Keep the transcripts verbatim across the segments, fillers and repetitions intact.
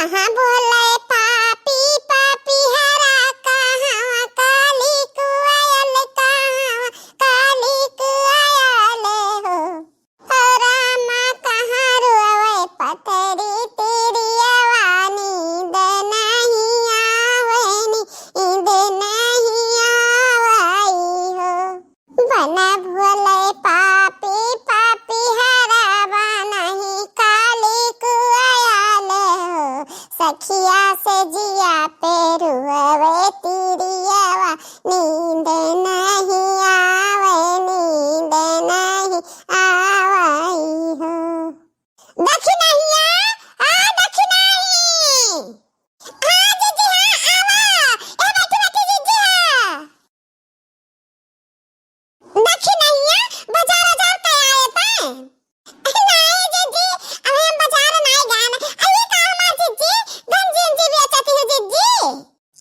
कहाँ बोले पापी पापी हरा, कहाँ काली कुआयल, कहाँ काली कुआयल हो। ओ रामा कहाँ रोवे पतरी तिरियवा, नींद नहीं आवे, नींद नहीं आवे हो। बन भोले पापी पापी हरा, बनही काली कुआयल हो। सखिया से जिया पे रुअवे तिरियवा, नींद नहीं आवे, नींद नहीं आवे हो। दखिनहिया, आ दखिनही। हाँ जीजी, हाँ, आवा। ए, बैठी, बैठी जीजी, हाँ। दखिनहिया, बाजार, बाजार का आए ता? नाई जीजी, अबे हम बाजार नाई गए ना। अरे का हमार जीजी, गंजी, गंजी बेचती हो जीजी?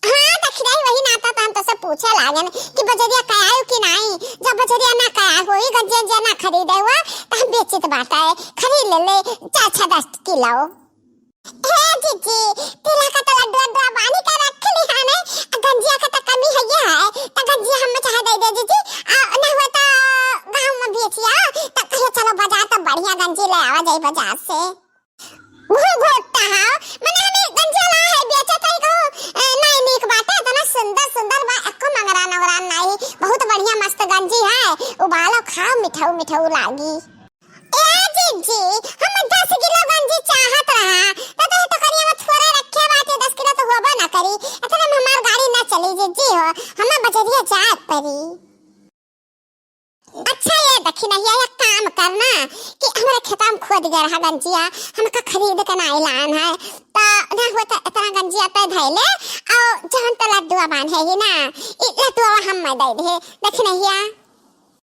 हाँ, दखिनही, वही नाता तो हम तोसे पूछे लागन कि बजरिया का आयो कि नाई। जब बजरिया ना का होई, गंजी, गंजी ना खरीदे हुआ, तो हम बेचित बाटे, खरीद ले ले, चार छह दस किलो। हे जीजी, तिला का तो लड्डू, लड्डू बानी के रख ली है ने, गंजिया का तो कमी है ये है, तो गंजिया हमें चाहे दे दे जीजी, आ, ना हुआ तो गाँव में बेचिया, तो कहियो चलो बाजार तो बढ़िया गंजी ले आवा जाई बाजार से। घुघुट्टा हो, मने हमें गंजिया ला है बेचे तो ही कहू, ए, नहीं नीक बाटे, इतना सुंदर सुंदर बा, एको मंगरा नंगरा नहीं, बहुत बढ़िया मस्त गंजी है, उबालो खाओ मिठाऊ मिठाऊ लागी। ए जीजी, हम दस किलो गंजी चाहत रहा, तो तोहे टोकरिया में थोड़े रखे बाटे, दस किलो तो होबो ना करी, इतने में हमार गाड़ी ना चली जीजी हो, हमें बजरिया जाए पड़ी। अच्छा ये दखिनहिया, एक काम करना कि हमरे खेता में खोद गया रहा गंजिया, हमका खरीद के ना लान है, तो ना हुआ तो इतना गंजिया पे धैले, और जौन तो लड्डुआ बांधे ही ना, ई लड्डुआ हम मैं दे दे दखिनहिया।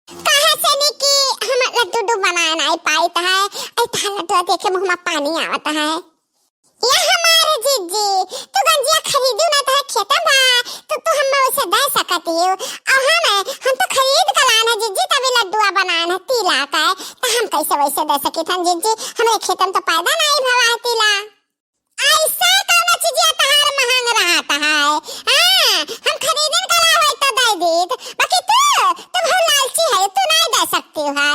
काहे से नी कि हम लड्डू डू बनाए नाई पाइत है। ऐ तहार लड्डू देखे मुँह में पानी आवत है। या हमारे जीजी, तू गंजिया खरीदू ना तो खेते बा, तो तू हमें उसे दे सकती हो। और हम, हम तो खरीद के लान है जीजी, तभी लड्डुआ बनाए है तीला का है, तो हम कैसे वैसे दे सकी थन जीजी, हमरे खेत में तो पैदा नाई भवा है तीला। ऐसा कौनो चीजिया तहार महंग रहत है? हाँ, हम खरीदन का ला होई तो दे दीत, बाकी तू, तू बहुत लालची है, तू नहीं दे सकती है।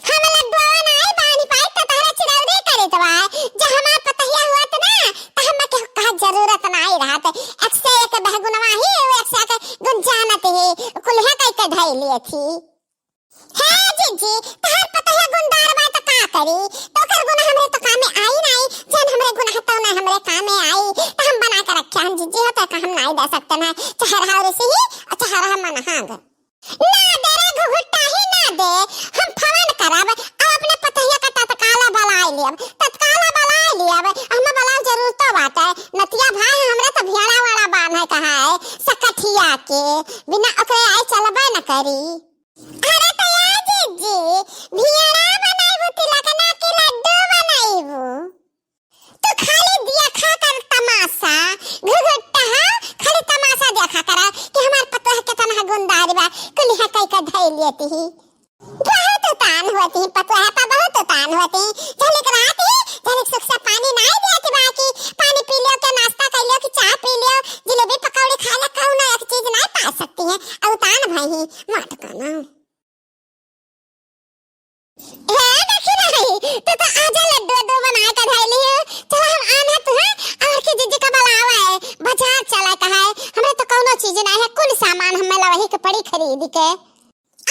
हम लड्डुआ नहीं बानी पाई तो तहरा चिरौरी करीत बा। जब हमार पतहिया हुआ तो ना, तो हमें के कहा जरूरत नहीं रहत। एक से एक बहगुनवा ही, एक से एक गुन जानत ही, कुल्हे कई के धई लिए थी। हे जीजी, तहार पतोहिया गुनदार बा त का करी? तो ओकर गुन हमरे तो कामे आई नाई, जन हमरे गुन हतौ ना हमरे कामे आई, त हम बना के रखे हन जीजी, हो तो का हम नाई दे सकते ना, चाहे रहा ऋषि ही, और चाहे रहा मनहांग। ना दे रे घुघुट्टा ही ना दे, हम फोन करब, और अपने पतोहिया का तत्काल बुलाए लियब, तत्काल बुलाए लियब, हमें बुलाव जरूर तो बात है, नतिया भाई हमरे तो भेड़ा वाला बांध है कहा है, सकठिया के, बिना ओकरे आए चलबे न करी। अरे तो ए जीजी, भियड़ा बनाइबू तिलकना के लड्डू बनाइबू? तू खाली देखा कर तमाशा, घुघुट्टा हा, खाली तमाशा देखा कर कि हमार पतोह केतना गुनदार बा, कुलिहा कई के धई लेती ही। बहुत उतान होती ही, पतोह पर बहुत उतान होती ही। झलिक रात ही, झलिक सुख से पानी नाई देती बा कि पानी पी लियो, के नाश्ता कर लियो, कि चाह पी लियो, जिलेबी पकौड़ी खा ले, कहूँ ना एक चीज नाई पा सकती है। और उतान भाई ही, माट का ना। हे देखी रही, तू तो आजा लड्डू वड्डू बनाए के धइली हो। चला हम आना तू है, और की जीजी का बुलावा है, बाजार चला का है। हमरे तो कौनो चीज ना है, कुल सामान हमें लवही के पड़ी खरीद के।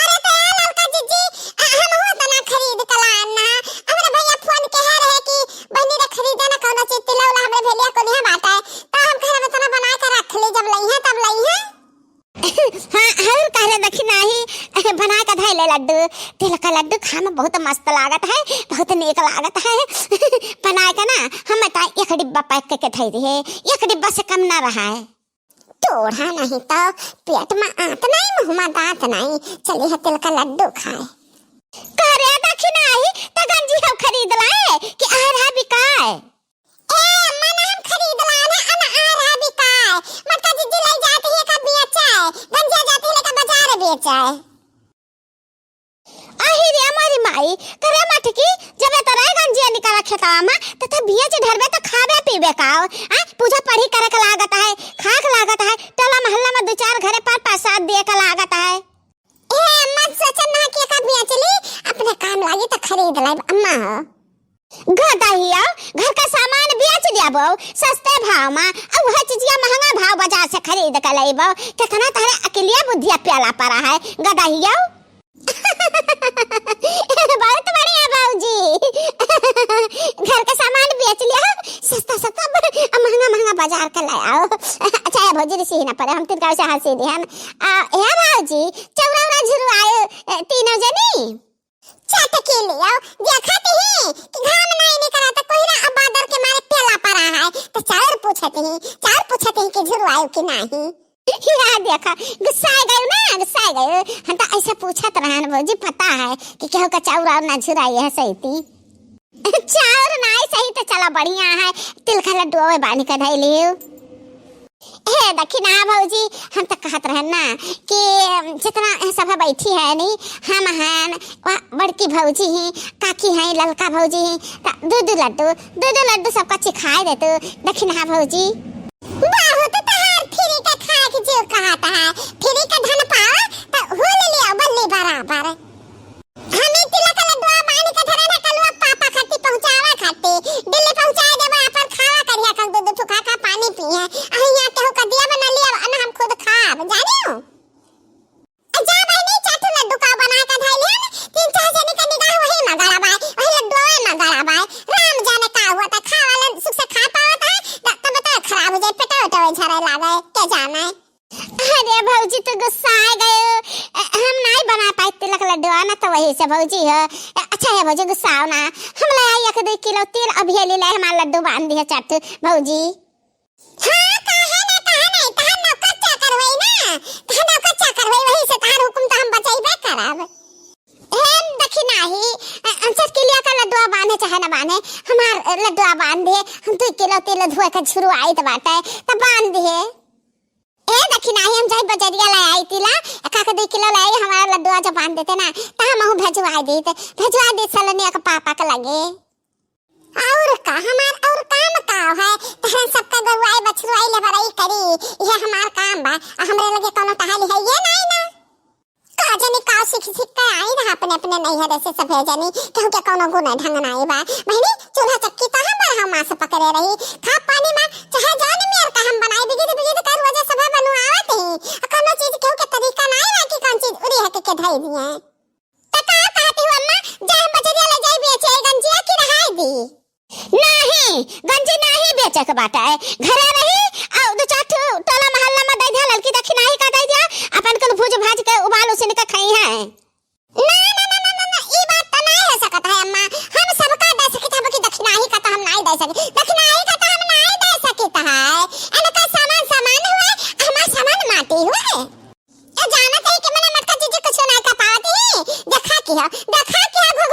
अरे तो ए ललका जीजी, आ, हम हुआ तना खरीद के लान ना। हमरे भैया फोन के है रहे कि बहनी रे खरीदे ना कौनो चीज, तिलौला हमरे भेलिया को नहीं बाटा है। तो हम घर में तना बना के रख ली, जब लई है तब लई है। हाँ, हम कहले देखी नाही, बना के धइले लड्डू। तिल का लड्डू खाए में बहुत मस्त लागत है, बहुत नीक लागत है। बना के ना, हम तो एक डिब्बा पैक करके धइ दिए, एक डिब्बा से कम ना रहा है। तोड़ा नहीं तो पेट में आत नहीं, मुँह में दांत नहीं, चली है तिल का लड्डू खाए। करे देखी नाही, तो गंजी हम खरीद लाए कि आर है बिकाए। ए, अम्मा ना हम खरीद लाने, अन आ रहा बिकाए। मटका जीजी लई जाती है का बेचे, गंजिया जाती है लेकर बाजार बेचे। आही रे हमारी माई, करे मटकी, जब तो रहे गंजिया निकाला खेतवा मा, त तू बेच धरबे त खाबे पीबे का हो? आ, पूजा पढ़ी करे के लागत है, खाए के लागत है, टोला मोहल्ला मा दू चार घरे पर प्रसाद दिए के लागत है। ए अम्मा, सोचन ना कि एका बेच ली, अपने काम लागी त खरीद लेब अम्मा हो। गदहिया, घर का सामान बेच देबो सस्ते भाव मा, अब वह चीजिया महंगा भाव बाजार से खरीद के लेबो। कितना तहरे अकिलिया बुद्धिया प्याला परा है गदहिया। बहुत बढ़िया भौजी, घर का सामान बेच लिया, सस्ता सस्ता ब-, महंगा महंगा बाजार का ले आओ। अच्छा है भौजी, रिसी ही ना पड़े, हम तिनका से हंसी दिहन। आ, ए भौजी, चौरा उरा झुरवाए, ए, तीनों जनी। चटकी ले आओ, देखत ही कि घाम नाई निकला त कोहरा अब बादर के मारे पेला परा है, त चाउर पूछत ही, चाउर पूछत ही कि झुरवायो कि नाही। या देखा, गुस्सा गयो ना, गुस्सा गयो। हम त ऐसा पूछत रहन भौजी, पता है कि केहू का चाउर और ना झुराई है सही थी। चाउर नाई सही त चला बढ़िया है, तिल का लड्डू ओए बानी का धई लियो। हे दखिना भौजी, हम त कहत रहन ना कि जितना सभे बैठी है नी, हम हन, वा बड़की भौजी ही, काकी हैं, ललका भौजी ही, त दू दू लड्डू, दू दू लड्डू सबका चिखाए दे तू, दखिना भौजी। बहुत तहार फ्री का खाए के जीव कहत है, फ्री का धन पावा त हो ले लिया बल्ली बराबर। हमी तिलक लड्डुआ बांध के धरे ना कलुआ पापा खातिर पहुंचावा खातिर। दिल्ली पहुंचाए देबो, अपन खावा करिया, कल दू दू ठो खा खा पानी पिए। अहिया केहू का दिया बना लिया, अन हम खुद खाब, जानियो। आ जा बहिनी, चार ठो लड्डू का बना के धई लिया, तीन चार जनी का निगाह वही मा गड़ा बाय, वही लड्डुआ मा गड़ा बाय। राम जाने का हुआ त खावा लन सुख से खा पावत है, त-, तब तो खराब हो जाए, पेटो वेटो झरे लागे, के जाने। अरे भौजी, तू गुस्सा आ गयो। अ, हम नाई बना पाई तिलक लड्डुआ ना, तो वही से भौजी हो। अ, अच्छा है भौजी, गुस्साओ ना, हम ले आई एक दो किलो तिल, अभी ले ले हमार लड्डू बांध दिया चार ठो भौजी। हाँ, काहे ना, काहे ना, तहार नौकर चाकर होई ना, तहार नौकर चाकर होई, वही से तहार हुकुम तो हम बचैबे करब। हे दखिना ही, अ, अ, चार किलिया का लड्डुआ बांधे चाहे ना बांधे, हमार, अ, लड्डुआ बांध दिए, हम दो किलो तिल धुए के झुरवाइत बाटे, तब बांध दिए। ए दखिना ही, हम जाई बजरिया ले आई तिला, एका के दू किलो ले आई, हमारा लड्डुआ जब बांध देते ना, त हमहू भेजवा देत, भेजवा देत सलोनिया के पापा के लगे। और का, हमार और काम का है, तहरा सबका गरुआई बछरुआई ले बरई करी, ये हमार काम बा, आ हमरे लगे कोनो टहल है ये नहीं ना। का जनी का सीख सीख के आई रहा अपने अपने नैहरे से सभे जनी, केहू के कोनो गुण ढंग नाई बा। बहिनी, चूल्हा चक्की तो हम बरहा माँ से पकड़े रही, था पानी में चाहे जौन मेर का हम बनाई, बिगिद बिगिद कर वजह सभे बनुआवत ही। आ कोनो चीज केहू के तरीका नाई बा कि कौन चीज उरी हट के धई दिए। त का कहती हो अम्मा, जा हम बजरिया ले जाई बेचे गंजिया की रहाई दी। नाही, गंजी नाही बेचे के बाटे, घरे रही, और दो चार ठो टोला मोहल्ला में दे दिया, ललकी दखिनाही का दे दिया, अपन कुल भूज भाज के उबाल उसिन के खाई है। ना, ना, ना, ई बात तो नहीं हो सकत है अम्मा, हम सबका दे सकित है, बाकी दखिनाही का तो हम नहीं दे सकित, दखिनाही का तो हम नहीं दे सकित है, इनका सामान सामान हुए, हमार सामान माटी हुए। ए, जानत है कि मने मटका जीजी कुछ नहीं कर पावत ही, देखा की हो, देखा की हो,